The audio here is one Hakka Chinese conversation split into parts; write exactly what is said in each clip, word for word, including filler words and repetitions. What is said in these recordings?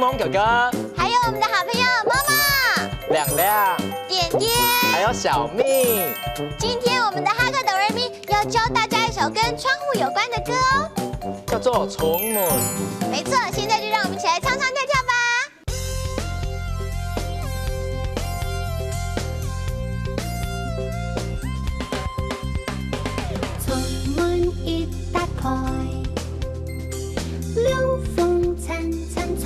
風哥哥，還有我們的好朋友媽媽、亮亮、點點，還有小蜜。今天我們的哈克哆瑞咪要教大家一首跟窗戶有關的歌哦，叫做《窗門》。沒錯，現在就讓我們一起來唱唱跳跳吧。 窗門一打開，涼風陣陣吹。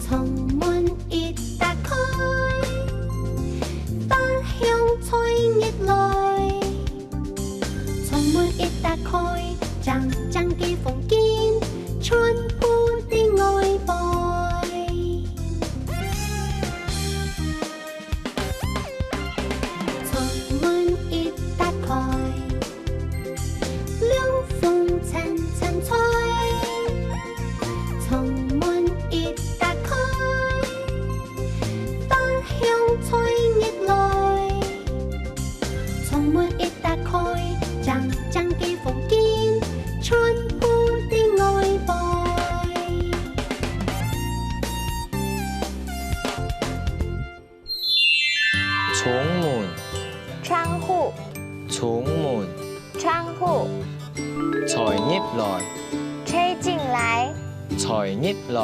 窗門一打開，花香吹入來。 窗門一打開，靚靚个風景全部在外背。窗門一打開，涼風陣陣吹。窗門一打開，花香吹入來。 窗門一打開，靚靚个風景全部在外背。窗門，窗戶，窗門，窗戶，吹入來，吹進來，吹入來。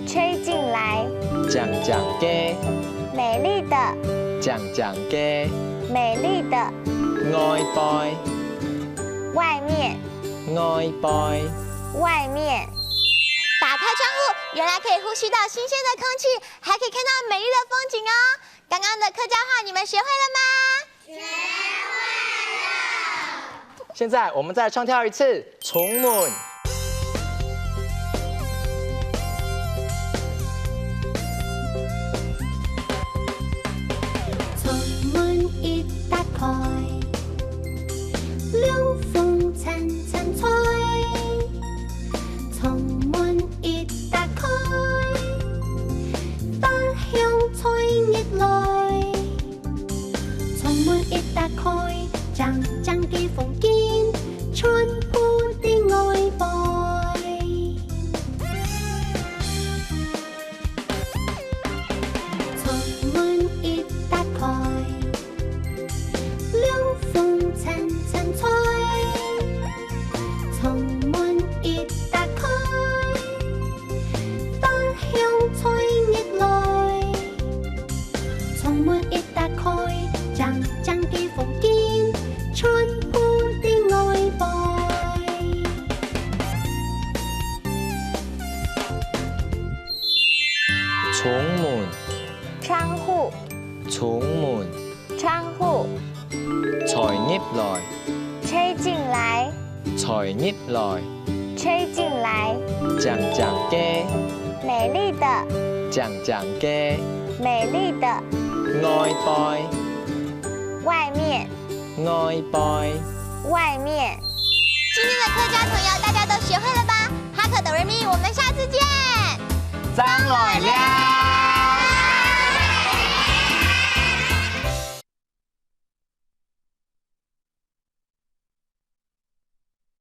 吹進來，靚靚个，美麗的，靚靚个，美麗的，外背，外面，外背，外面。打開窗戶，原來可以呼吸到新鮮的空氣，還可以看到美麗的風景哦。剛剛的客家話你們學會了嗎？ 現在我們再唱跳一次《窗門》。窗門一打開，涼風陣陣吹。窗門一打開，花香吹入來。 窗門一打開，靚靚个風景全部在外背。窗門一打開，涼風陣陣吹。窗門一打開，花香吹入來。 窗門一打開，靚靚个風景全部在外背。窗門，窗戶，窗門，窗戶，吹入來，吹進來，吹入來。 吹進來，靚靚个，美麗的，靚靚个，美麗的，外背，外面，外背，外面。今天的客家童謠大家都學會了吧？哈克哆瑞咪，我們下次見。正來尞。